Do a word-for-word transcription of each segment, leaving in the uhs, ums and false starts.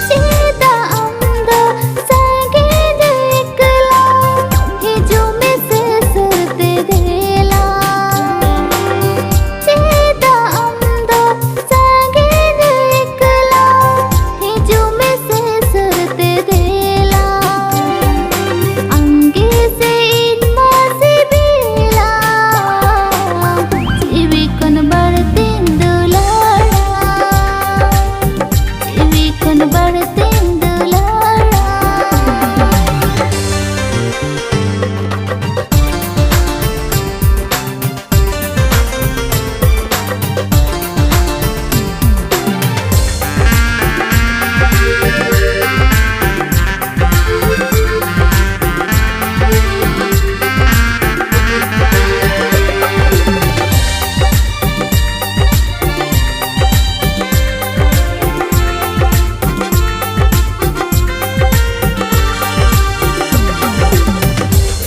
ᱪᱮᱫᱟᱜ ᱟᱢ ᱫᱚ ᱥᱟᱸᱜᱮ ᱫᱚ ᱮᱠᱞᱟ? ᱦᱤᱡᱩᱜ ᱢᱮᱥᱮ ᱥᱩᱨ ᱛᱮ ᱫᱮᱞᱟ᱾ ᱪᱮᱫᱟᱜ ᱟᱢ ᱫᱚ ᱥᱟᱸᱜᱮ ᱫᱚ ᱮᱠᱞᱟ? ᱦᱤᱡᱩᱜ ᱢᱮᱥᱮ ᱥᱩᱨ ᱛᱮ ᱫᱮᱞᱟ᱾ ᱟᱢᱜᱮ ᱥᱮ ᱤᱧ ᱢᱟ ᱥᱤᱵᱤᱞᱟ᱾ ᱡᱤᱣᱤ ᱠᱷᱚᱱ ᱵᱟᱹᱲᱛᱤᱧ ᱫᱩᱞᱟᱹᱲᱟ᱾ ᱡᱤᱣᱤ ᱠᱷᱚᱱ ᱵᱟᱹᱲᱛᱤᱧ ᱫᱩᱞᱟᱹᱲᱟ᱾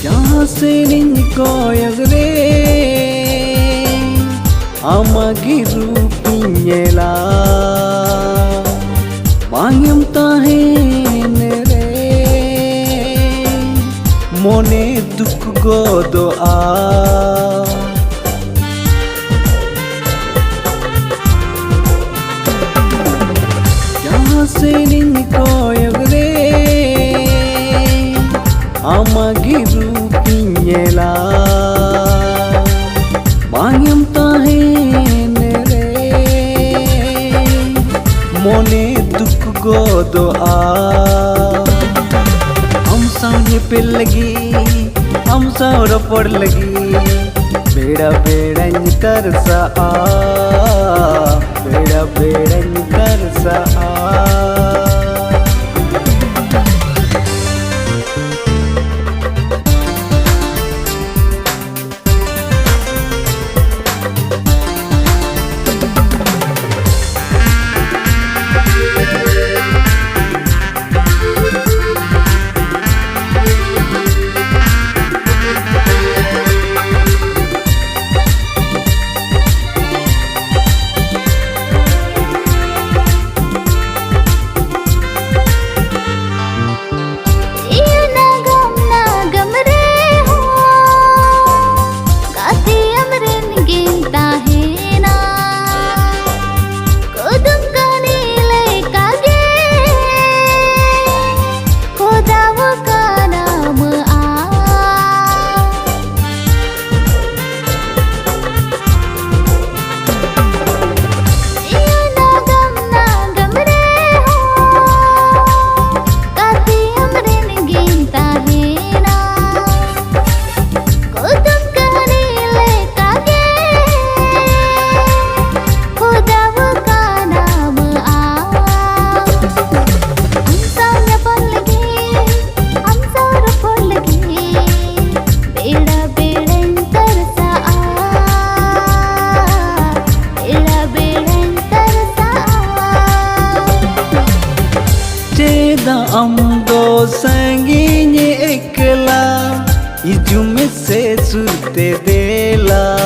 ᱡᱟᱦᱟᱸ ᱥᱮᱱᱤᱧ ᱠᱚᱭᱚᱜ ᱨᱮ, ᱟᱢᱟᱜ ᱜᱮ ᱨᱩᱯᱤᱧ ᱧᱮᱞᱟ᱾ ᱵᱟᱝ ᱮᱢ ᱛᱟᱦᱮᱱ ᱨᱮ, ᱢᱚᱱᱮ ᱫᱩᱠ ᱜᱚᱫᱚᱜᱼᱟ᱾ ᱡᱟᱦᱟᱸ ᱥᱮᱱᱤᱧ ᱠᱚᱭᱚᱜ ᱨᱮ, ᱟᱢᱟᱜ ᱜᱮ ᱨᱩᱯᱤᱧ ᱧᱮᱞᱟ᱾ ᱵᱟᱝ ᱮᱢ ᱛᱟᱦᱮᱱ ᱨᱮ, ᱢᱚᱱᱮ ᱫᱩᱠ ᱜᱚᱫᱚᱜᱼᱟ᱾ ᱟᱢ ᱥᱟᱶ ᱧᱮᱯᱮᱞ ᱞᱟᱹᱜᱤᱫ, ᱟᱢ ᱥᱟᱶ ᱨᱚᱯᱚᱲ ᱞᱟᱹᱜᱤᱫ ᱵᱮᱲᱟ ᱵᱮᱲᱟᱧ ᱛᱟᱨᱥᱟᱜᱼᱟ᱾ ᱟᱢ ᱫᱚ ᱥᱟᱺᱜᱤᱧ ᱮᱠᱞᱟ, ᱦᱤᱡᱩᱜ ᱢᱮᱥᱮ ᱥᱩᱨ ᱛᱮ ᱫᱮᱞᱟ᱾